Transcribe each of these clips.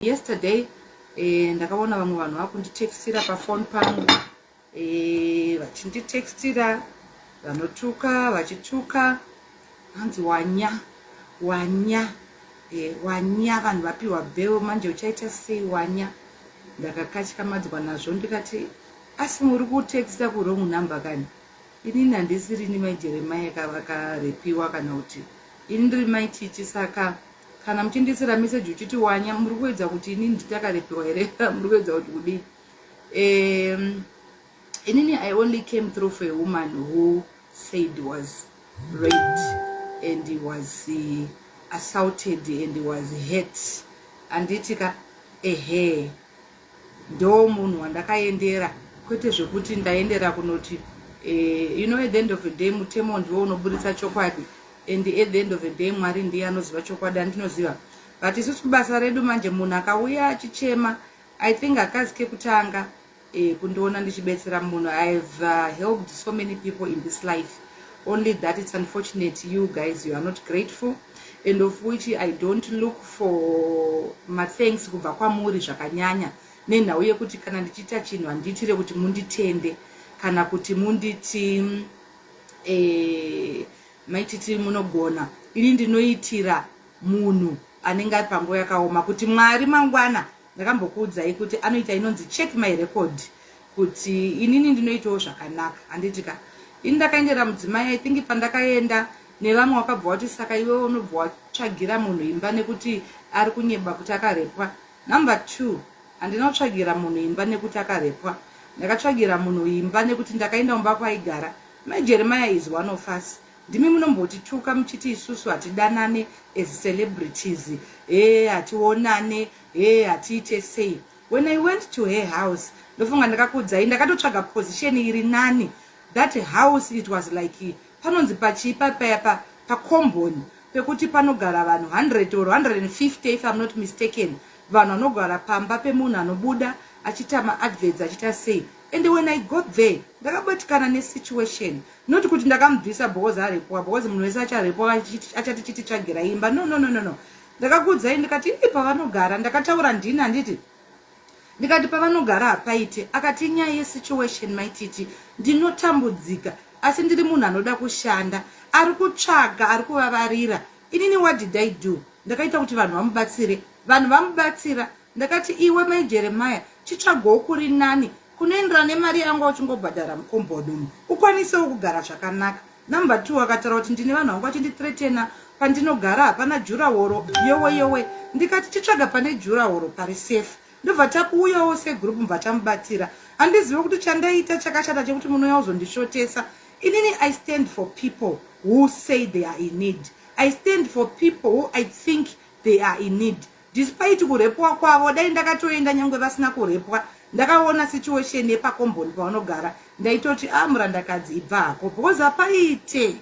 Yesterday ndakaona vamwe vanhu vakunditextira pafoni pangu, vachinditextira vanotuka, vachituka, hanzi wanya wanya, wanya, vanhu vapiwa bail, manje uchaita sei wanya? Ndakakatyamadzwa nazvo, ndikati, asi muri kutexta kuwrong number kani? Inini handisirini Mai Jeremaya vakarepiwa, kana kuti ini ndiri Mai Chichi. Saka kana muchindisira meseji uchiti wanya, muri kuedza kuti inini nditakarepiwa here? Muri kuedza kuti kudii? Inini I only came through for a woman who said was raped and he was assaulted and he was hurt, handiti ka? Ehe, ndo munhu wandakaendera, kwete zvekuti ndaendera kunoti at the end of the day mutemo ndiwo unoburitsa chokwadi, and at the end of the day Mwari ndiye anoziva chokwadi, andinoziva. But isusu basa redu manje, munhu akauya achichema, I think hakazi kekutanga kundiona ndichibetsera munhu. I've helped so many people in this life, only that it's unfortunate you guys, you are not grateful, and of which I don't look for mathanks kubva kwamuri zvakanyanya, nenhau yekuti kana ndichiita chinhu handiitire kuti munditende kana kuti munditi maititi munogona. Ini ndinoitira munhu anenge ari panguva yakaoma, kuti Mwari mangwana, ndakambokuudzai kuti anoita inonzi check my record, kuti inini ndinoitawo zvakanaka, handiti ka? Ini ndakaendera mudzimai, I think pandakaenda nevamwe wakabva wati, saka iwe unobva watsvagira munhu imba nekuti ari kunyeba kuti akarepwa? Number two, handina kutsvagira munhu imba nekuti akarepwa. Ndakatsvagira munhu imba nekuti ndakaenda mumba kwaigara. Mai Jeremiah is one of us. Ndimi munombotituka muchiti isusu hatidanane as celebrities, he, hationane, he, hatiite sei. When I went to her house, ndofunga ndakakuudzai, ndakatotsvaga position iri nani. That house, it was like panonzi pachipa paya pakomboni pekuti panogara vanhu 100 or 150, if I'm not mistaken, vanhu vanogara pamba pemunhu anobuda achiita maadverts, achiita sei. And when I got there, ndakabatikana nesituation, not kuti ndakamubvisa because arepwa, because munhu wese acharepwa achati chititsvagira imba. No, no, no, no, no. Ndakakuudzai ndikati ii pavanogara, ndakataura ndini, handiti? Ndikati pavanogara hapaite. Akati inyaya yesituation, Maititi, ndinotambudzika, asi ndiri munhu anoda kushanda, ari kutsvaga, ari kuvavarira. Inini what did I do? Ndakaita kuti vanhu vamubatsire, vanhu vamubatsira. Ndakati, iwe Mai Jeremaya, chitsvagawo kuri nani kunoenderana nemari yangu uchingobhadhara mukombodumu, ukwanisewo kugara zvakanaka. Number two, akataura kuti ndine vanhu vangu vachindithreatena, pandinogara hapana durawall, yowe yowe. Ndikati chitsvaga pane durawall pari safe. Ndobva takuuyawo segroup, mubva tamubatsira. Handizivi kuti chandaita chakashata chekuti munouya kuzondishotesa. Inini I stand for people who say they are in need. I stand for people who I think they are in need, despite kurepwa kwavo. Dai ndakatoenda nyange vasina kurepwa, ndakaona situation yepakomboni pavanogara, ndaitoti a ah, murandakadzi, ibva hako, because hapaite.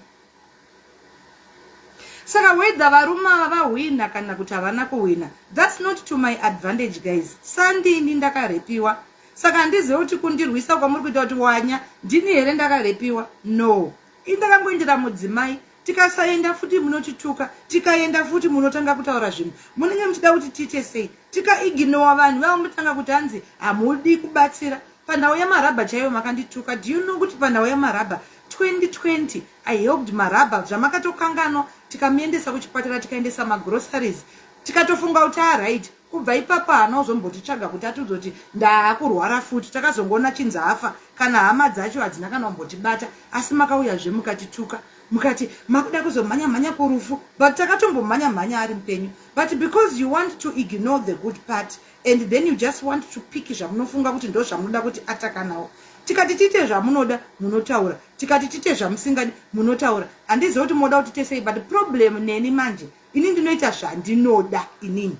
Saka whether varume ava vahwina kana kuti havana kuhwina, that's not to my advantage, guys. Sandini ndakarepiwa, saka handizivi kuti kundirwisa kwamuri kuita kuti wanya, ndini here ndakarepiwa? No, ini ndakangoendera mudzimai. Tikasaenda futi munotituka, tikaenda futi munotanga kutaura zvinhu. Munenge muchida kuti tiite sei? Tikaignowa vanhu vavo, mutanga kuti hanzi hamudi kubatsira. Panhau yamarabha chaivo makandituka. Do you know kuti panhau yamarabha 2020 I helped Marabha, zvamakatokanganwa, tikamuendesa kuchipatara, tikaendesa magroceries, tikatofunga kuti alright. Kubva ipapo haana kuzombotitsvaga kuti atiudza kuti ndaakurwara futi. Takazongoona chinzi afa, kana hama dzacho hadzina kana kumbotibata. Asi makauyazve mukatituka, mukati makuda kuzomhanya mhanya kurufu, but takatombomhanya mhanya ari mupenyu. But because you want to ignore the good part and then you just want to pick zvamunofunga kuti ndo zvamunoda kuti atakanawo. Tikati tiite zvamunoda, munotaura. Tikati tiite zvamusingadi, munotaura. Handizivi kuti moda kuti tesei, but problem neni manje, ini ndinoita zvandinoda. Inini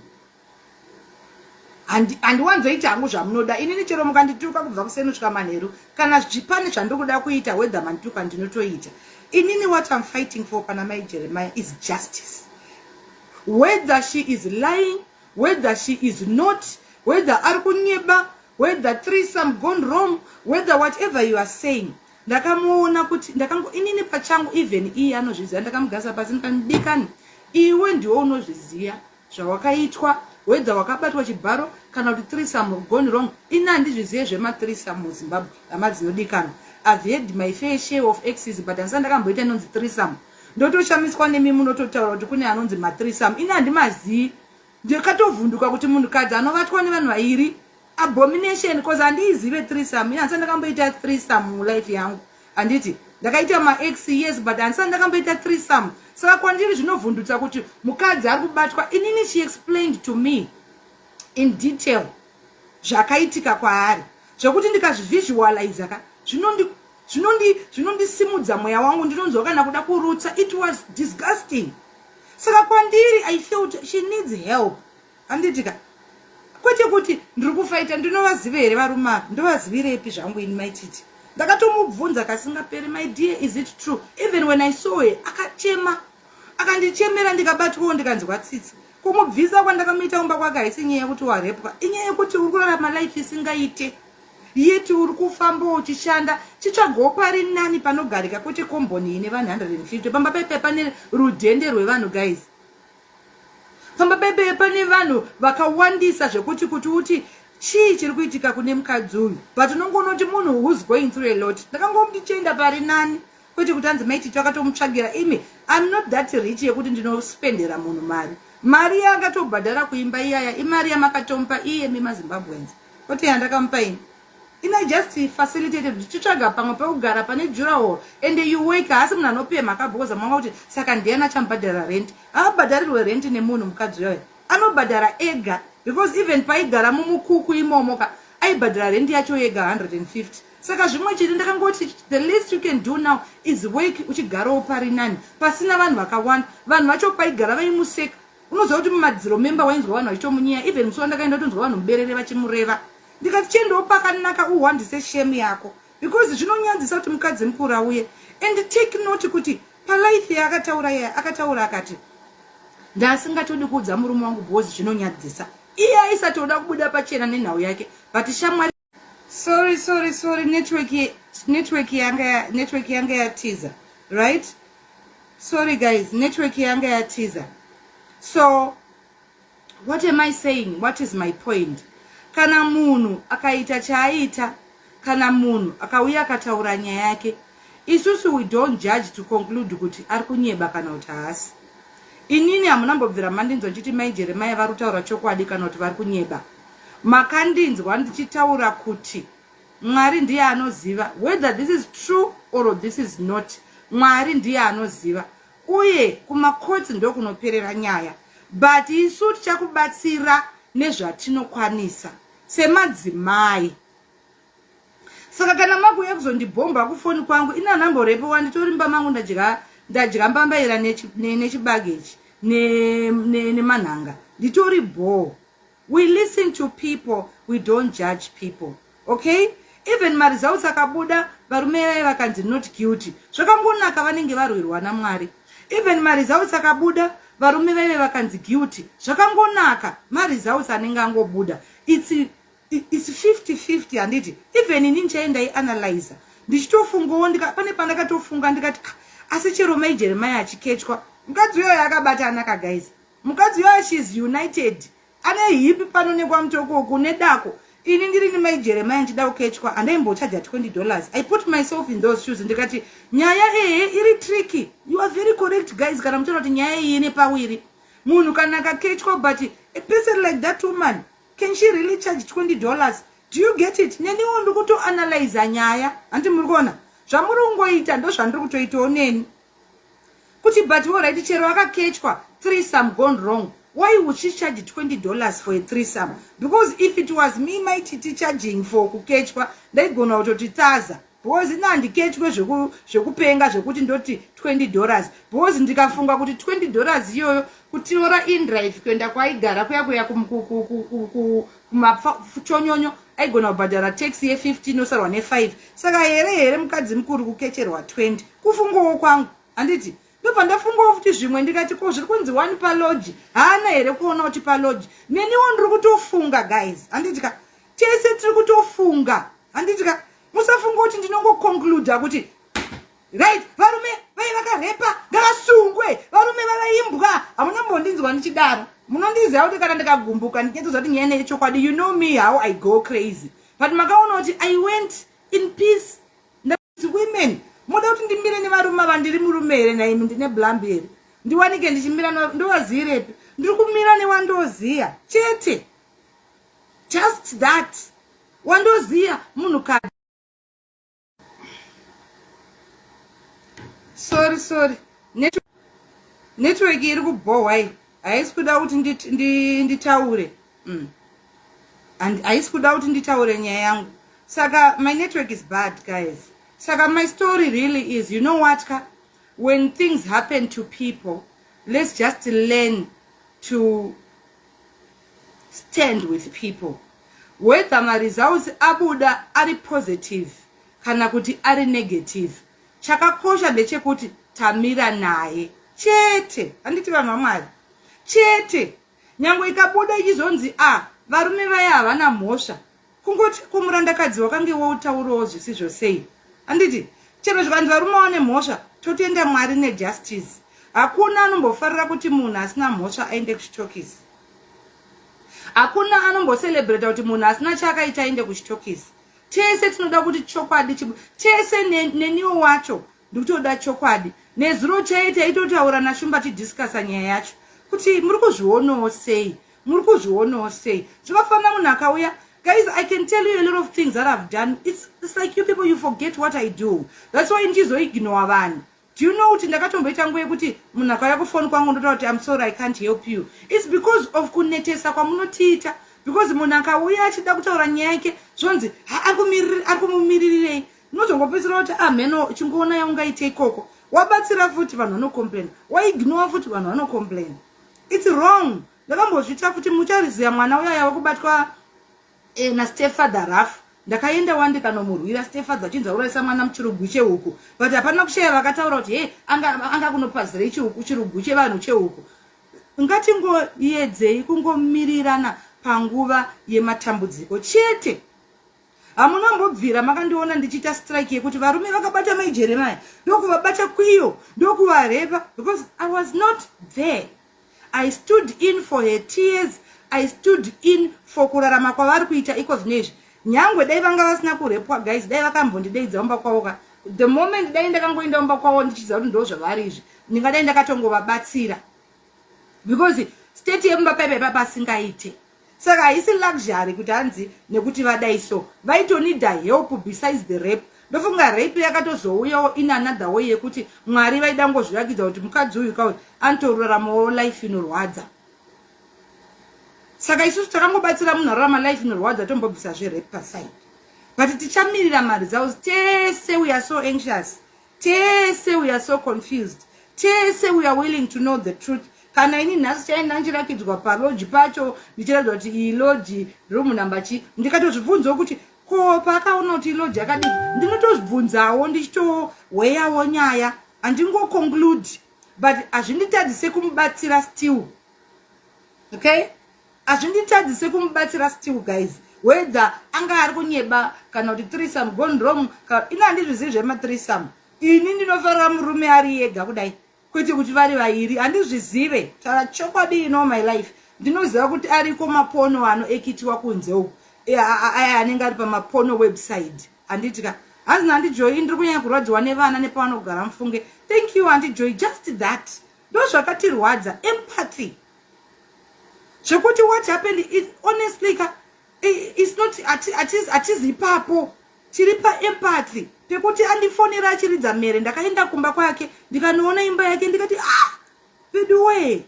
handiwanzoita hangu zvamunoda. Inini chero mukandituka kubva kuseni kusvika manheru, kana pane zvandiri kuda kuita, whether mandituka, ndinotoita. Inini what I'm fighting for pana Mai Jeremiah is justice, whether she is lying, whether she is not, whether ari kunyeba, whether threesome gone wrong, whether whatever you are saying. Ndakamuona kuti ndakango, inini pachangu, even iye anozviziva, ndakamugarisa pasi ndikamudikani, iwe ndiwe unozviziva zvawakaitwa. Whether wakabatwa chibharo kana kuti threesome gone wrong, ini handizvizive zvemathreesome muZimbabwe, hama dzinodikana. I've had my fair share of exes, but handisati ndakamboita inonzi threesome. Ndotoshamiswa nemi munototaura kuti kune anonzi mathreesome. Ini handimazii. Ndakatovhunduka kuti munhukadzi anovatwa nevanhu vairi, abomination, because handiizive threesome. Ini handisati ndakamboita threesome mulife yangu. Handiti ndakaita maex? Yes, but handisati ndakamboita threesome. Saka kwandiri zvinovhundutsa kuti mukadzi ari kubatwa. Inini she explained to me in detail zvakaitika kwaari, zvekuti ndikazvivisualiza ka, zvinondisimudza mweya wangu, ndinonzwa kana kuda kurutsa. It was disgusting. Saka kwandiri I felt she needs help, handiti ka? Kwete kuti ndiri kufaita. Ndinovaziva here varume ava? Ndovazivirepi zvangu ini? Maititi ndakatomubvunza kasingaperi, "My dear, is it true?" Even when I saw her akachema, akandichemera, ndikabatwawo, ndikanzwa tsitsi. Kumubvisa kwandakamuita kumba kwake haisi nyaya yekuti warepwa, inyaya yekuti uri kurarama life isingaite, yeti uri kufamba uchishanda. Chitsvagawo pari nani panogarika, kwete komboni ine vanhu 150 pamba pepe. Pane rudhende rwevanhu, guys. Pamba pepe pane vanhu vakawandisa zvekuti kuti uti chii chiri kuitika kune mukadzi uyu? But unongoona kuti munhu who's going through a lot. Ndakangomuti chienda pari nani, kwete kuti anzi Maititi akatomutsvagira. Imi, I'm not that rich yekuti ndinospendera munhu mari. Mari yaakatobhadhara kuimba iyaya imari yamakatomupa iye mimaZimbabweans, kwete yandakamupa ini. Ini just facilitated ndichitsvaga pamwe pekugara pane durawall and you work. Haasi munhu anopemha akabhokoza manga kuti saka ndiani achamubhadhara rent. Haabhadharirwe rent nemunhu. Mukadzi uyoyo anobhadhara ega, because even paigara mumukuku imomo ka, aibhadhara rent yacho yega, 150. Saka zvimwe chete ndakangoti the least you can do now is work, uchigarawo pari nani, pasina vanhu vakawanda. Vanhu vacho paigara vaimuseka. Unoziva kuti mumadziro memba wainzwa vanhu vachitomunyeya. Even musi wandakaenda kutonzwa vanhu muberere vachimureva. Ndikati chiendawo pakanaka, uhwandise shame yako, because zvinonyanzisa kuti mukadzi mukuru auye. And take note kuti palife yaakataura yaya, akataura akati, "Ndasingatodi kuudza murume wangu because zvinonyadzisa." Iye aisatoda kubuda pachena nenhau yake, but shamwari, sorry, sorry, sorry, network yanga yatiza, right? Sorry guys, network yanga yatiza. So what am I saying? What is my point? Kana munhu akaita chaaita, kana munhu akauya akataura nyaya yake, isusu we don't judge to conclude kuti ari kunyeba kana kuti haasi. Inini hamunambobvira mandinzwa nchiti Mai Jeremaya vari kutaura chokwadi kana kuti vari kunyeba. Makandinzwa ndichitaura kuti Mwari ndiye anoziva whether this is true or this is not. Mwari ndiye anoziva, uye kumakotsi ndokunoperera nyaya. But isu tichakubatsira nezvatinokwanisa semadzimai. Saka kana makuuya kuzondibhomba kufoni kwangu, ina nhamborepewa, nditori mumba mangu, ndadya mbambaira nechibagechi nemanhanga, nditori bho. We listen to people, we don't judge people, okay? Even maresults akabuda, varume vai vakanzi not guilty, zvakangonaka, vanenge varwirwa naMwari. Even maresults akabuda, varume vaive vakanzi guilty, zvakangonaka, maresults anenge angobuda. It's 50-50, handiti? Even inini chaindaianalyza ndichitofungawo, pane pandakatofunga ndikati, "Ah, asi chero Mai Jeremaya achikechwa, mukadzi uyoyo akabatana ka." Guys, mukadzi uyoyo, she's united, ane hip pano nekwamutokoko nedako. Ini ndiri nemai Jeremaya ndichida kukechwa, handaimbochaja $20. I put myself in those shoes, ndikati nyaya ehe iri tricky. You are very correct, guys, kana muchiona kuti nyaya iyi ine pawiri. Munhu kana akakechwa, but a person like that woman, can she really charge $20? Do you get it? Neniwo ndiri kutoanalyza nyaya, handi muri kuona zvamuri kungoita? Ndo zvandiri kutoitawo neni kuti, but alright, chero akakechwa threesome gone wrong, why would she charge $20 for a threesome? Because if it was me, Maititi, charging for kukechwa, ndaigona kutoti thaza, because ina handikechwe zvekupenga zvekuti ndoti $20, because ndikafunga kuti $20 iyoyo kutiora inDrive kuenda kwaigara kuya kuya kumachonyonyo, aigona kubhadhara taxi ye15, osarwa ne5. Saka here mukadzi mukuru kukecherwa 20? Kufungawo kwangu, handiti? Ndobva ndafungawo futi zvimwe, ndikati ko zviri kunzi one palodge, haana here kuona kuti palodge? Neniwo ndiri kutofunga, guys, handiti ka? Tese tiri kutofunga, handiti ka? Musafunga kuti ndinongoconcluda kuti right, varume vai vakarepa ngavasungwe, varume vavaimbwa. Hamuna mbondinzwa ndichidaro. Munondiziva kuti kana ndikagumbuka ndichinyatsozva kuti nyaya neyechokwadi. You know me, how I go crazy, but makaona kuti I went in peace. Ndati, women, muda kuti ndimire nevarume ava? Ndiri murume here naimi? Ndine blambi here ndiwanike ndichimira? Ndovaziirepi? Ndiri kumira newandoziya chete, just that wandoziya munhukadzi. Sorry, sorry, network iri kubhohwa iyi, haisi kuda kuti nditaure. And haisi kuda kuti nditaure nyaya yangu. Saka my network is bad, guys. Saka my story really is, you know what ka, when things happen to people, let's just learn to stand with people, whether maresults abuda ari positive kana kuti ari negative. Chakakosha ndechekuti tamira naye chete, handiti, vanhu vaMwari? Chete. Nyange ikabuda ichizonzi a ah, varume vaya havana mhosva, kungoti kumurandakadzi wakange woutaurawo zvisizvo sei, handiti? Chero zvikanzi varume vane mhosva, totenda Mwari nejustice. Hakuna anombofarira kuti munhu asina mhosva aende kuchitokisi. Hakuna anombocelebrata kuti munhu asina chaakaita aende kuchitokisi. Tese tinoda kuti chokwadi, tese neniwo wacho ndikutoda chokwadi. Nezuro chai taitotaura naShumba tidiscussa nyaya yacho kuti muri kuzvionawo sei, muri kuzvionawo sei. Zvakafanira munhu akauya. Guys, I can tell you a lot of things that I've done. It's like you people, you forget what I do. That's why ndichizoignore vanhu. Do you know kuti ndakatomboita nguva yekuti munhu akauya kufoni kwangu ndotaura kuti, "I'm sorry, I can't help you"? It's because of kunetesa kwamunotiita, because munhu akauya achida kutaura nyaya yake, zvonzi ari kumumiririrei. Unozongopedzisira kuti amheno ah, chingoona yaungaite ikoko. Wabatsira futi, vanhu vanocomplaina. Waignora futi, vanhu vanocomplaina. It's wrong. Ndakambozviita futi. Muchariziya mwana uya yava kubatwa nastepfather raf. Ndakaenda wandikanomurwira stepfather achinzi aurayisa mwana muchirugu chehuku, but hapana kushaya vakataura kuti he, anga kunopazirei chirugu chevanhu chehuku. Ngatingoyedzei kungomirirana panguva yematambudziko chete. Hamunambobvira makandiona ndichiita strike yekuti varume vakabata mai Jeremaya, ndokuvabata kwiyo, ndokuvarepa, because I was not there. I stood in for her tears. I stood in for kurarama kwavari kuita iko zvinezvi. Nyangwe dai vanga vasina kurepwa, guys, dai vakambondideidza umba kwavo ka, the moment dai ndakangoenda umba kwavo ndichiziva kuti ndo zvavari izvi, ndingadai ndakatongovabatsira, because state yemumba paipa pasingaite. Saka haisi luxury kuti hanzi nekuti vadai so. Vaitonida help besides the rape. Ndofunga rape yakatozouyawo in another way yekuti Mwari vaida ngozvirakidza kuti mukadzi uyu kauyu anotoraramawo life inorwadza. Saka isusu takangobatsira munhu ararama life inorwadza, tombobvisa zverape paside, but tichamirira mari dzavo tese. We are so anxious tese, we are so confused tese. We are willing to know the truth. Kana ini nhasi chaenda ndichirakidzwa palodge pacho, ndichiratidzwa kuti iyi lodge, room number chi, ndikatozvibvunzawo kuti ko paakaona kuti ilodge yakadii. Ndinotozvibvunzawo ndichitoweyawo nyaya, handingoconclude, but hazvinditadzise kumubatsira still, okay? Hazvinditadzise kumubatsira still, guys, whether anga ari kunyeba kana kuti threesome gone wrong. Ini handizvizivi zvemathreesome. Ini ndinofarira murume ari yega kudai, kwete kuti vari vairi. Handizvizive, taura chokwadi. Ino my life, ndinoziva kuti ariko maporno anoekitiwa kunze uku, aya anenge ari pamaporno website, handiti ka? Hanzi naAuntie Joy, ndiri kunyanya kurwadziwa nevana nepavanogara mufunge. Thank you, Auntie Joy. Just that ndo zvakatirwadza, empathy, zvekuti what happened is, honestly ka, it's not, hatizi ipapo. Tiri paempathy pekuti andifonera achiridza mhere. Ndakaenda kumba kwake, ndikanoona imba yake, ndikati, "Ah, veduwee,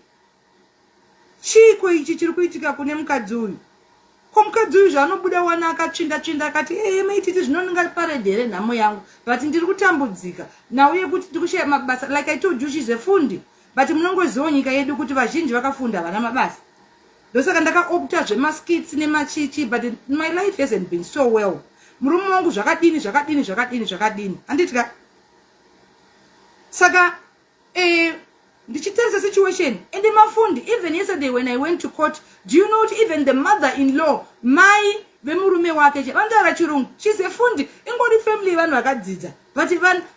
chiiko ichi chiri kuitika kune mukadzi uyu?" Ko mukadzi uyu zvaanobuda wana akatsvinda tsvinda, akati, "Ee, maititi zvinononga paredhi here nhamo yangu, but ndiri kutambudzika nhau yekuti ndiri kushaya mabasa." Like I told you, she's a fundi, but munongozivawo nyika yedu kuti vazhinji vakafunda havana mabasa. Ndosaka ndakaopta zvemaskits nemachichi, but my life hasn't been so well. Murume wangu zvakadini, zvakadini, zvakadini, zvakadini, handiti ka? Saka ndichitarisa situation and mafundi, even yesterday when I went to court, do you know kuti even the mother in law, mai vemurume wake, vanotaura Chirungu. She's a fundi. Ingori family yevanhu vakadzidza, but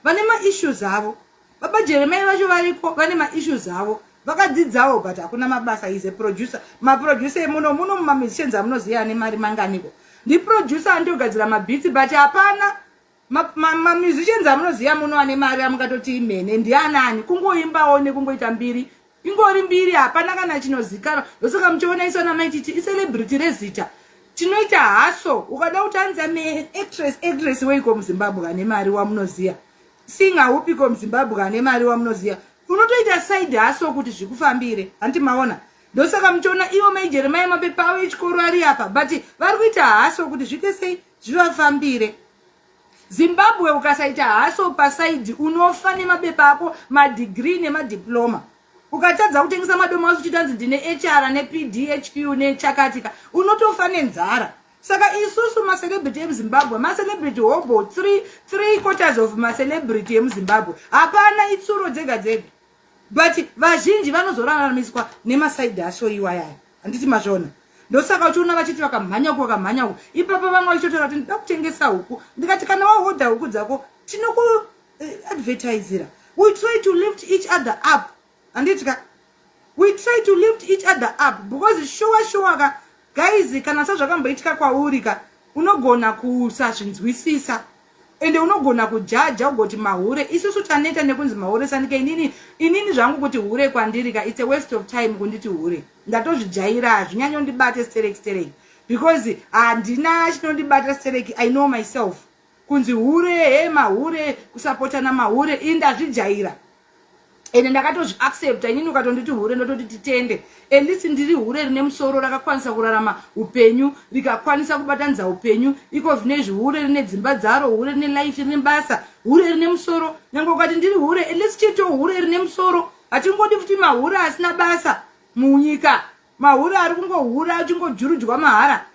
vane maissues avo. Baba Jeremai vacho variko, vane maissues avo. Vakadzidzawo, but hakuna mabasa. Is a producer. Maproducer emuno muno, mumamusicians amunoziva ane mari manganiko? Ndiproducer andogadzira mabeats, but hapana mamusicians amunoziva muno ane mari amungatoti imhene ndianani? Kungoimbawo nekungoita mbiri, ingori mbiri, hapana kana chinozikanwa. Ndosaka muchiona isona maititi icelebrity rezita. Tinoita haso. Ukada kuti anzi ame actress, actress weiko muZimbabwe ane mari wamunoziva? Singer upiko muZimbabwe ane mari wamunoziva? Unotoita side hustle kuti zvikufambire, hanti maona? Ndosaka muchiona ivo Mai Jeremaya, mapepa avo echikoro ari apa, but vari kuita hustle kuti zviite sei? Zvivafambire. Zimbabwe, ukasaita hustle paside, unofa nemabepa ako, madegree nemadiploma. Ukatadza kutengesa madomasi uchitanzi ndine HR nePDHQ nechakatika, unotofa nenzara. Saka isusu macelebrity emuZimbabwe, macelebrity hobo, three quarters of macelebrity emuZimbabwe hapana, itsuro dzega dzega, but vazhinji vanozoraramiswa nemaside hustle iwayayo, handiti mazvona? Ndosaka uchiona vachiti vakamhanya uku, vakamhanya uku. Ipapo vamwe vachitotora kuti ndida kutengesa huku. Ndikati kana wahodha huku dzako, tinokuadvertisira. We try to lift each other up, handiti ka? We try to lift each other up because shuwa shuwa ka, guys, kana sazvakamboitika kwauri ka, unogona kusazvinzwisisa ende unogona kujaja ugoti mahure. Isusu taneta nekunzi mahure. Sanike inini zvangu kuti hure kwandiri ka, it's a waste of time kunditi hure. Ndatozvijaira, hazvinyanyondibate sterek sterek because handina chinondibata sterek. I know myself. Kunzi hure, he, mahure, kusapotana mahure, ini ndazvijaira ende ndakatozviaccepta. Inini ukatonditi hure, ndototi titende. At least ndiri hure rine musoro, rakakwanisa kurarama upenyu, rikakwanisa kubatanidza upenyu. Iko zvinezvi hure rine dzimba dzaro, hure rine life, rine basa, hure rine musoro. Nyange ukati ndiri hure, at least chito hure rine musoro. Hatingodi futi mahure asina basa munyika, mahure ari kungohura achingojurudzwa mahara.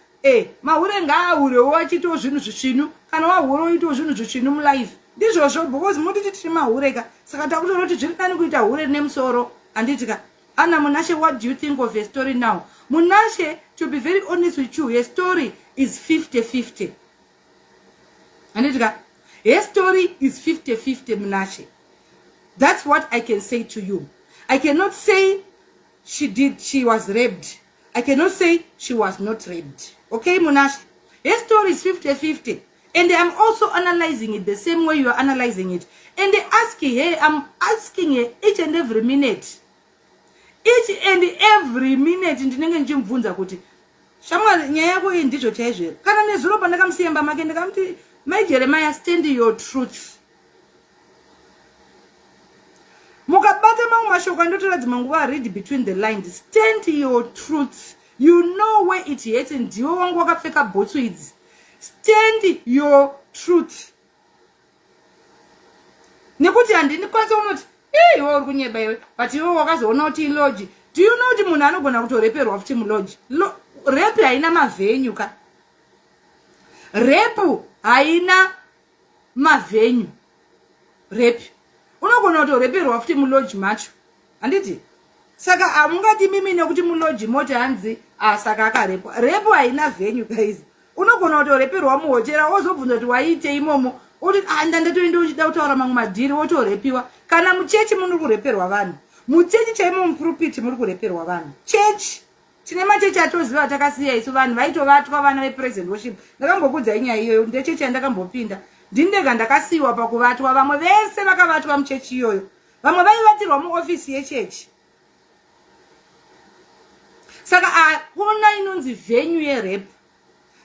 Mahure ngaahurewo achiitawo zvinhu zvisvinu. Kana wahure, uitewo zvinhu zvisvinu mulife. Ndizvozvo, because motiti tiri mahure ka, saka takutoona kuti zviri nani kuita hure rine musoro, handiti ka? Ana Munashe, what do you think of a story now? Munashe, to be very honest with you, a story is 50 50, handiti ka? Her story is 50 50, Munashe. That's what I can say to you. I cannot say she was raped. I cannot say she was not raped, okay, Munashe? Her story is 50 50, and I'm also analyzing it the same way you are analyzing it and asking her. I'm asking her each and every minute, each and every minute ndinenge ndichimubvunza kuti, "Shamwari, nyaya yako iyi ndizvo chaizvo here?" Kana nezuro pandakamusiya mba make, ndikamuti, "Mai Jeremiah, stand your truth." Mukabata mamwe mashoko andotora dzimwe nguva, read between the lines. Stand your truth. You know where it hurts. Ndiwe wangu wakapfeka bhotsu idzi. Stand your truth, nekuti handindikwanisa unoti, "Iwe uri kunyeba iwe," but iwe wakazoona kuti ilodge. Do you know kuti munhu anogona kutoreperwa futi mulodge? Rape haina mavenue ka. Rape haina mavenue. Rape, unogona kutoreperwa futi mulodge macho, handiti? Saka hamungati mimi nekuti mulodge moti hanzi, "Ah, saka akarepwa." Rape haina venue, guys. Unogona kutoreperwa muhotera, wozobvunza kuti waiite imomo, oti, "Ah, ndandatoenda uchida kutaura mamwe madhiri," wotorepiwa. Kana muchechi muri kureperwa vanhu, muchechi chaimo, mupulpit muri kureperwa vanhu. Chechi, tine machechi atoziva takasiya isu, vanhu vaitovatwa, vana vepresent worship. Ndakambokudzai nyaya iyoyo. Ndechechi yandakambopinda, ndindega ndakasiyiwa pakuvatwa. Vamwe vese vakavatwa muchechi iyoyo, vamwe vaivatirwa muofisi yechechi. Saka hakuna inonzi venue yerape.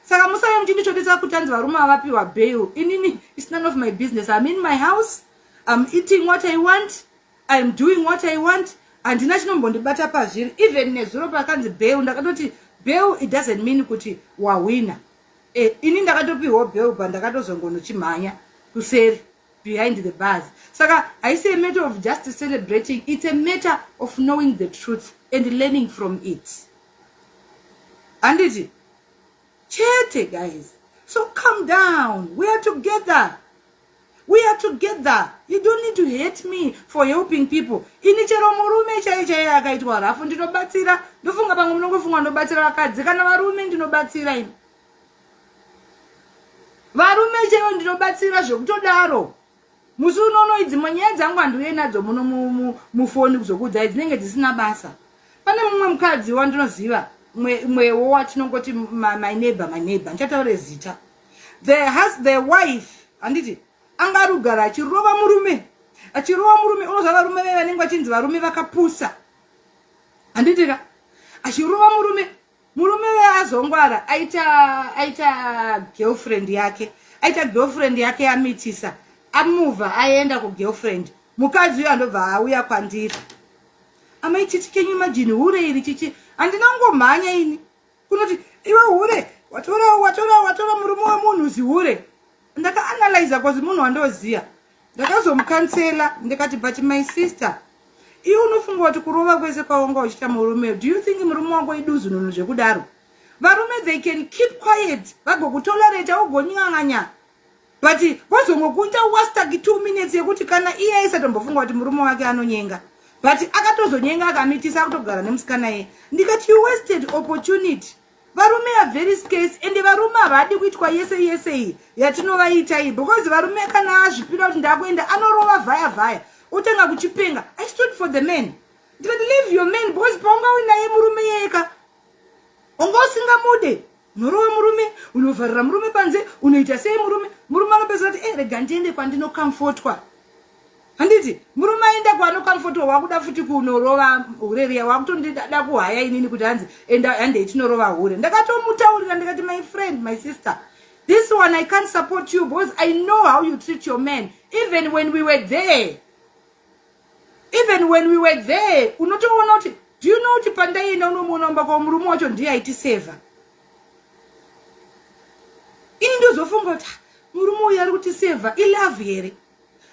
Saka musave muchindisvodesa kuti anzi varume vavapiwa bail. Inini, it's none of my business. I'm in my house, I'm eating what I want, I'm doing what I want. Handina chinombondibata pazviri. Even nezuro pakanzi bail, ndakatoti bail, it doesn't mean kuti wahwina. Ini ndakatopiwa bail, pa ndakatozongonochimhanya kuseri, behind the bars. Saka haisi a matter of just celebrating, it's a matter of knowing the truth and learning from it, handiti chete, guys? So calm down. We are together, we are together. You don't need to hate me for helping people. Ini chero murume chai chaiye akaitwa rafu, ndinobatsira. Ndofunga pamwe munongofunga ndobatsira vakadzi. Kana varume ndinobatsira. Ini varume chaivo ndinobatsira zvekutodaro. Musi unono idzi nyaya dzangu handiuye nadzo muno mufoni kuzokuudzai, dzinenge dzisina basa. Pane mumwe mukadzi wandinoziva, mwewo watinongoti my neighbor, my neighbor, ndichataure zita. The has the wife, handiti, anga ari kugara achirova murume, achirova murume. Unoziva varume vaye vanenge vachinzi varume vakapusa, handiti ka? Achirova murume, murume azongwara, aita girlfriend yake, aita girlfriend yake, yamitisa, amuvha aenda kugirlfriend. Mukadzi uyo andobva auya kwandiri, "Amai Chichi, can you imagine hure iri chichi?" Handina kungomhanya ini kunoti, "Iwe hure, watora watora watora murume wemunhu, zihure." Ndakaanalyza cause munhu wandoziya. Ndakazomucounsela ndikati, "But my sister, iwe unofunga kuti kurova kwese kwawanga uchiita murume, do you think murume wako iduzununu zvekudaro? Varume, they can keep quiet, vagokutolerata, ugonyang'anya, but vozongokuita wastaki 2 minutes yekuti kana iye aisatombofunga kuti murume wake anonyenga, but akatozonyenga, akamitisa, akutogara nemusikana iye." Ndikati, "You wasted opportunity. Varume are very scarce, ende varume havadi kuitwa yese yese iyi yatinovaita iyi, because varume kana azvipira kuti ndakuenda, anorova vhaya vhaya, otanga kuchipenga." I stood for the man. Ndikati, "Leave your man, because paunga uinaye murume yeka, unga usingamude, unorova murume, unovharira murume panze, unoita sei murume? Murume anopedzisa kuti, 'E, rega ndiende kwandinocomfortwa.' Handiti murume aenda kwaanocomfortwa, wakuda futi kunorova hure riya, wakutondida kuhaya inini kuti hanzi enda, handei tinorova hure." Ndakatomutaurira ndikati, "My friend, my sister, this one I can't support you because I know how you treat your man. Even when we were there, even when we were there, unotoona kuti, do you know kuti pandaienda unomuona mumba kwavo, murume wacho ndiye aitisevha. Ini ndozofunga kuti, ah, murume uyu ari kutisevha, ilove here?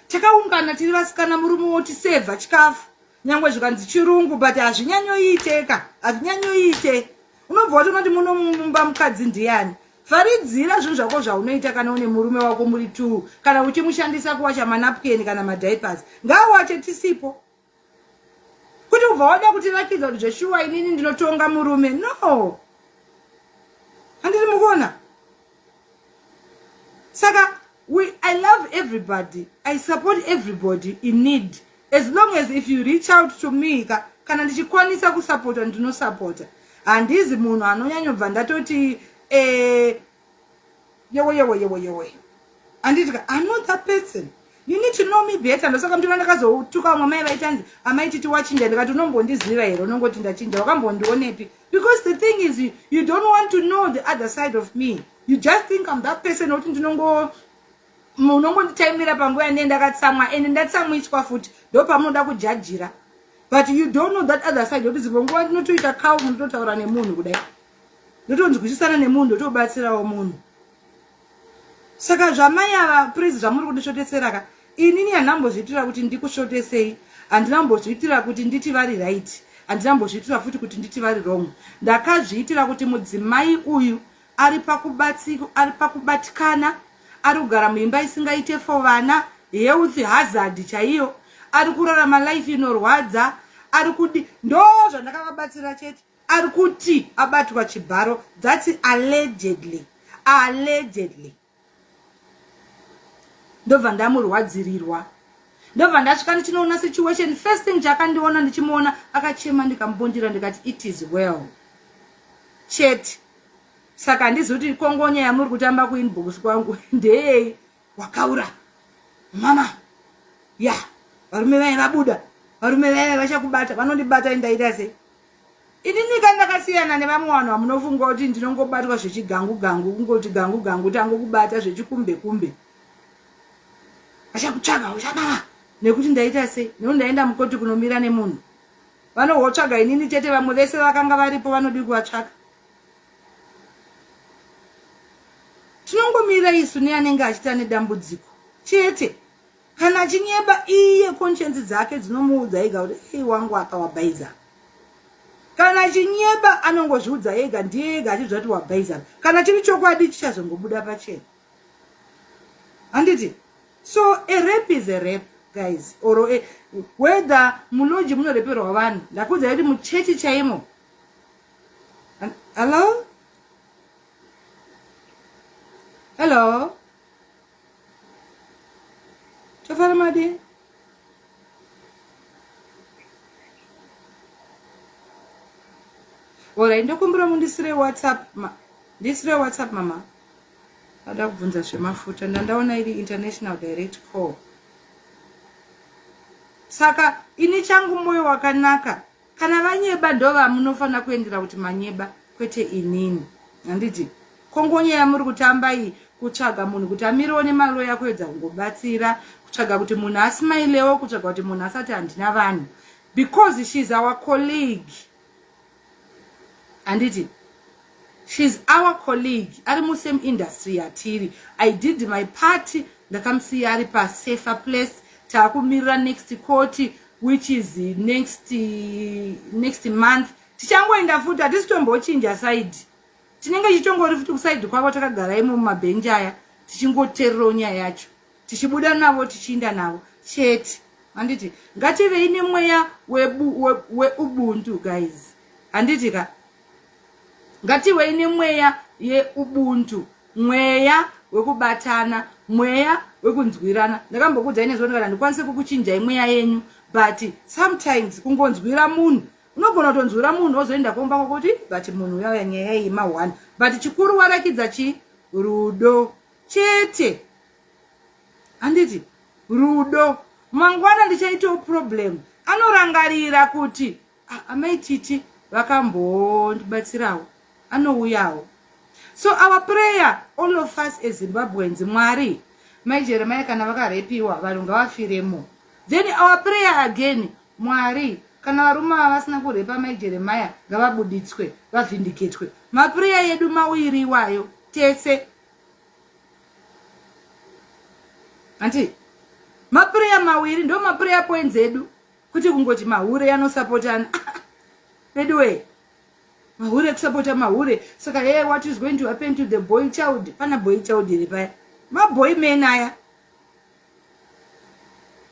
Takaungana tiri vasikana, murume wotisevha chikafu, nyange zvikanzi chirungu, but hazvinyanyoiteka, hazvinyanyoite. Unobva watoona kuti muno mumba mukadzi ndiani. Faridzira zvinhu zvako zvaunoita kana une murume wako muri two. Kana uchimushandisa kuwacha manapukeni kana madiapers, ngaawache tisipo. Kuti ubva wada kutirakidza kuti zveshuwa inini ndinotonga murume, no. Handiri mukuona? Saka I love everybody. I support everybody in need, as long as if you reach out to me ka, kana ndichikwanisa kusapota, ndinosapota. Handizi munhu anonyanyobva ndatoti yewe yewe yewe yewe, handiti ka? I'm not that person. You need to know me better. Ndosaka mutona ndakazotuka vamwe mai vaitanzi, 'Amai Titi, wachinja.' Ndikati, 'Unombondiziva here? Unongoti ndachinja, wakambondionepi?' Because the thing is, you don't want to know the other side of me. You just think I'm that person nokuti ndinongo munongonditaimira panguva yandee ndakatsamwa, ende ndatsamwiswa futi, ndo pamunoda kujajira. But you don't know that other side, yokuti dzimwe nguva ndinotoita kau, munototaura nemunhu kudai, ndotonzwisisana nemunhu, ndotobatsirawo munhu. Saka zvamai ava, praise, zvamuri kundisvotesera ka, inini handinambozviitira kuti ndikusvotesei, handinambozviitira kuti nditi vari right, handinambozviitira futi kuti nditi vari wrong. Ndakazviitira kuti mudzimai uyu ari pakubatikana, ari kugara muimba isingaite for vana, health hazard chaiyo, ari kurarama life inorwadza, ari kudi. Ndo zvandakavabatsira chete. Ari kuti abatwa chibharo, that's allegedly, allegedly. Ndobva ndamurwadzirirwa, ndobva ndasvika ndichinoona situation. First thing chakandiona, ndichimuona akachema, ndikamubondira, ndikati, 'It is well,' chete. Saka handizi kuti kongonya yamuri kutamba kuinbox kwangu ndeyei. Wakaura mama ya varume vaye vabuda, varume vaye vachakubata, vanondibata, indaita sei inini? Ndakasiyana nevamwe vanhu vamunofunga kuti ndinongobatwa zvechigangu gangu, kungoti gangu gangu, tangokubata zvechikumbe kumbe, vachakutsvaga, uchamama nekuti ndaita sei? Nekuti ndaenda mukoti kunomira nemunhu, vanohotsvaga inini chete. Vamwe vese vakanga varipo vanodi kuvatsvaka. Tinongomira isu neanenge achiita nedambudziko chete. Kana achinyeba iye, conscience dzake dzinomuudza ega kuti, 'Ei, wangu akawabhaiza.' Kana achinyeba, anongozviudza ega, ndiye ega achizva kuti wabhaiza. Kana chiri chokwadi, chichazongobuda pachena, handiti? So a rape is a rape, guys, or whether mulodge munoreperwa vanhu. Ndakuudzai kuti muchechi chaimo. Hello, hello, tofara. Masara madi? Alright, ndokumbira mundisire WhatsApp ma ndisire WhatsApp mama. Ada kubvunza zvemafuta ndandaona iri international direct call. Saka ini changu moyo wakanaka Kana vanyeba ndovamunofanira kuendera kuti manyeba kwete inini. Handiti kongonya yamuri kutamba iyi kutsvaga munhu kuti amirewo nemaloya kuedza kungobatsira kutsvaga kuti munhu asmailewo kutsvaga kuti munhu asati handina vanhu because she is our colleague handiti She's our colleague ari musame industry yatiri. I did my part ndakamusiya ari pasafer place taakumirira next court which is next, next month tichangoenda futi hatisi tombochinja side tinenge chichongori futi kusaidi kwavo takagara imo mumabhenji aya tichingotererawo nyaya yacho tichibuda navo tichiinda navo chete handiti ngativei nemweya weubuntu guys handiti ka Ngatiwei nemweya yeubuntu, mweya wekubatana, mweya wekunzwirana. Ndakambokuudzai nezvo ndikati handikwanise kukuchinjai mweya yenyu but sometimes kungonzwira munhu unogona kutonzwira munhu wozoenda kumba kwako kuti but munhu uyauya nyaya iyi ma one but chikuru warakidza chii rudo chete handiti rudo mangwana ndichaitawo problem anorangarira kuti Ah, amai Titi vakambondibatsirawo anouyawo. So our prayer all of us as Zimbabweans Mwari mai Jeremiah kana vakarepiwa vanhu ngavafiremo. Then our prayer again Mwari kana varume ava vasina kurepa mai Jeremiah ngavabuditswe vavhindiketwe. Maprayer yedu mawiri iwayo tese. Anti maprayer mawiri ndo maprayer points edu. Kuti kungoti mahure anosapotana veduwee mahure kusapota mahure saka hey, what is going to happen to the boy child pana boy child here paya maboy men aya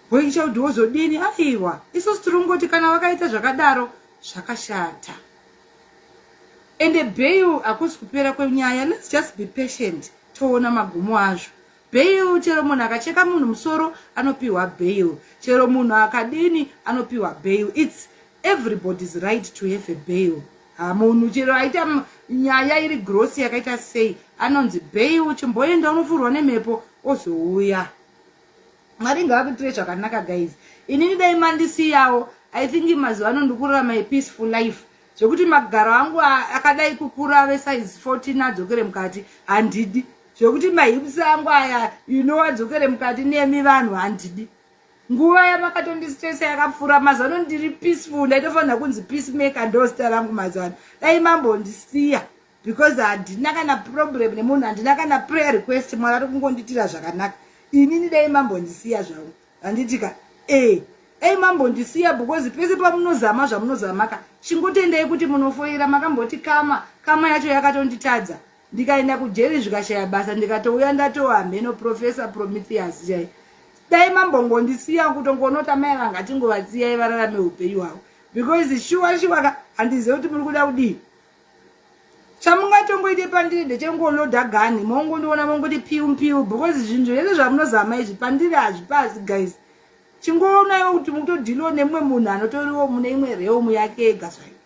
boy child wozodini aiwa isusu tiri kungoti kana vakaita zvakadaro zvakashata ende bail hakusi kupera kwenyaya let's just be patient toona magumo azvo Bail chero munhu akacheka munhu musoro anopiwa bail chero munhu akadini anopiwa bail its everybody's right to have a bail ha munhu chero aita nyaya iri gross yakaita sei anonzi bail chimboenda unofurwa nemhepo ozouya mwari ngavakuitire zvakanaka guys inini dai mandisiyawo i think mazuva ano ndikurarama a peaceful life zvekuti magaro angu akadai kukura ave size 14 adzokere mukati handidi zvekuti mahips angu aya you know adzokere mukati nemi vanhu handidi nguva yamakatondistresa yakapfuura mazano ndiri peaceful ndaitofanira kunzi peacemaker ndozita rangu mazano dai mambondisiya because handina kana problem nemunhu handina kana prayer request mwari ari kungonditira zvakanaka inini dai mambondisiya zvangu handiti ka e dai mambondisiya because pese pamunozama zvamunozamaka chingotendai kuti munofoira makamboti kama kama yacho yakatonditadza ndikaenda kujeri zvikashaya basa ndikatouya ndatova mheno professor prometheus chai dai mambongondisiya kutongonota mai vangatingovasiyai vararame upenyu hwavo because shuwa shuwa ka handizive kuti muri kuda kudii chamungatongoite pandiri ndechengoloda gani mongondiona mongoti piu piu because zvinhu zvese zvamunozama izvi pandiri hazvipasi guys chingoonaiwo kuti mukutodhiliwo nemumwe munhu anotoriwo mune imwe realm yake ega zvayo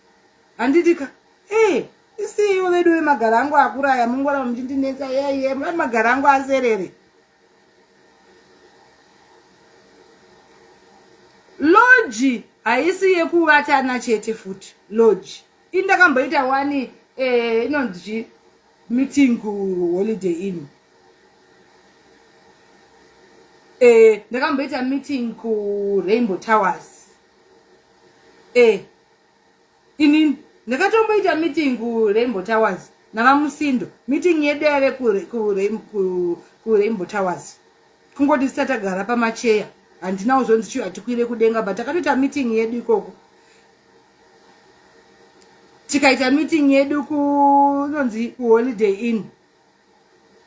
handiti ka ee eh, isiiwo vedu vemagara angu akuraya mungoramba muchindinetsa yeye magara angu aserere loji haisi yekuvatana chete futi loji ini ndakamboita wani eh, inonzi chi meeting kuholiday inn eh, ndakamboita meeting kurainbow towers eh, inini ndakatomboita meeting kurainbow towers navamusindo meeting yedu yaive kurainbow towers kungoti sita tagara pamacheya handina kuzonzi chiyo hatikwire kudenga but takatoita meeting yedu ikoko tikaita meeting yedu kunonzi kuholiday inn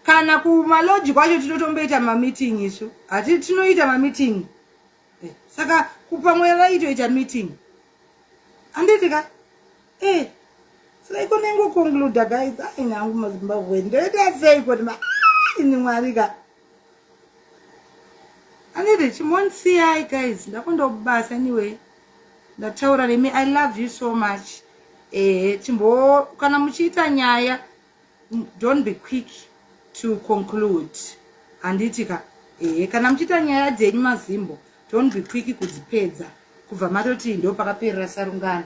kana kumaloji kwacho tinotomboita mameeting isu hati tinoita mameeting eh, saka kupamwe vaitoita meeting handiti ka e eh, saka iko nengoconcluda guys ai nhangu mazimbabwe ndoita sei kuti ini mwari ka Anditi chimbondisiyai guys, ndakundobasa anyway. Ndataura nemi, I love you so much. Ehe, chimbo kana muchiita nyaya, don't be quick to conclude, handiti ka? Ehe, kana muchiita nyaya dzenyu mazimbo, don't be quick kudzipedza kubva matoti ndo pakaperera sarungano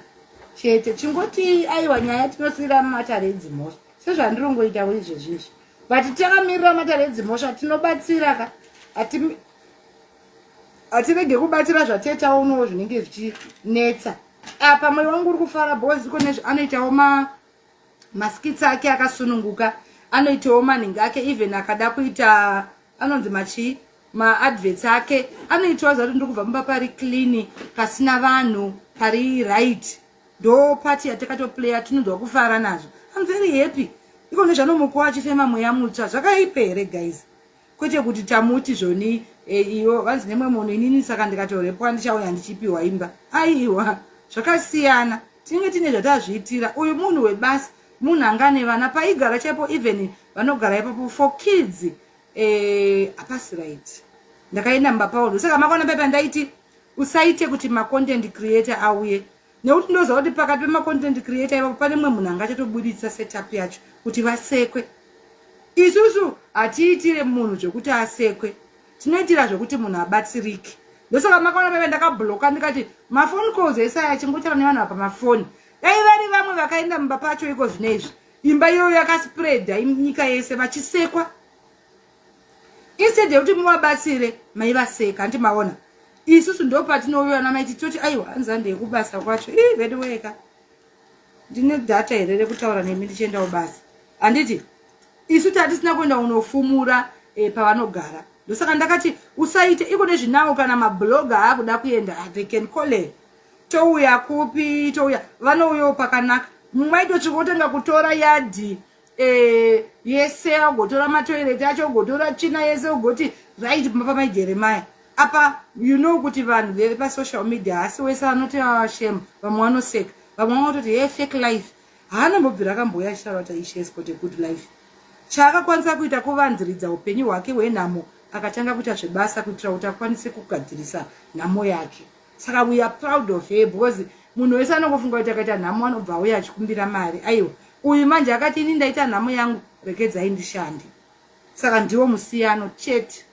chete. Chingoti aiwa, nyaya tinosiyira matare edzimhosva, sezvandirongoitawo izvezvizvi, but takamirira matare edzimhosva. Tinobatsira ka, hatirege kubatsira zvatetaonowo zvinenge zvichinetsa. Apa mwoyo wangu uri kufara because iko nezvo anoitawo maskits ake akasununguka, anoitawo maningi ake, even akada kuita anonzi machii, maadverts ake anoitawo zati ndiri kubva mumba pari clean, pasina vanhu, pari right. Ndo part yatakatoplaya, tinonzwa kufara nazvo. I'm very happy iko nezvanomukuwa achifema mweya mutsva. Zvakaipa here guys? Kwete kuti tamuti zvoni iyo vanzi nemwe munhu, inini saka ndikatorepwa ndichauya ndichipiwa imba. Aiwa, zvakasiyana, tinenge tine zvatazviitira. Uyu munhu webasa, munhu anga nevana paigara chaipo, even vanogara ipapo for kids, hapasi right. Ndakaenda mumba pauro, saka makaona pepa ndaiti usaite kuti macontent creator auye, nekuti ndoziva kuti pakati pemacontent creator ipapo pane mumwe munhu anga achatobuditsa setup yacho kuti vasekwe. Isusu hatiitire munhu zvekuti asekwe, tinoitira zvekuti munhu abatsirike. Ndosaka makaona pepa ndakabloka, ndikati mafone calls ese aya achingotaura nevanhu apa pamafoni. Dai vari vamwe vakaenda mumba pacho iko zvino izvi, imba iyoyo yakaspreada nyika yese vachisekwa. Instead yekuti muvabatsire, maivaseka, handi maona? Isusu ndo patinouya namaiti toti aiwa, anzi ndeyekubasa kwacho. Ii, vedu weka, ndine data here rekutaura nemi ndichiendawo basa? Handiti isu tatisina kuenda kunofumura pavanogara. Ndosaka ndakati usaite iko nezvinawo. Kana mablogger aakuda kuenda, they can call her. Touya kupi? Touya, vanouyawo pakanaka. Mumwe aitosvika kutenga kutora yadhi yese, agotora matoireti acho, ugotora tsvina yese, ugoti right pamba pamai Jeremaya apa. You know kuti vanhu vepasocial media hasi wese anoti ashame. Vamwe vanoseka, vamwe vanototi he, fake life. Haanombobvira akambouya achitaura kuti she has got a good life. Chaakakwanisa kuita kuvanziridza upenyu hwake hwenhamo, akatanga kuita zvebasa kuitira kuti akwanise kugadzirisa nhamo yake. Saka we are proud of her, because munhu wese anongofunga kuti akaita nhamo anobva auya achikumbira mari. Aiwa, uyu manje akati, "Ini ndaita nhamo yangu, rekedzai ndishande." Saka ndiwo musiyano chete.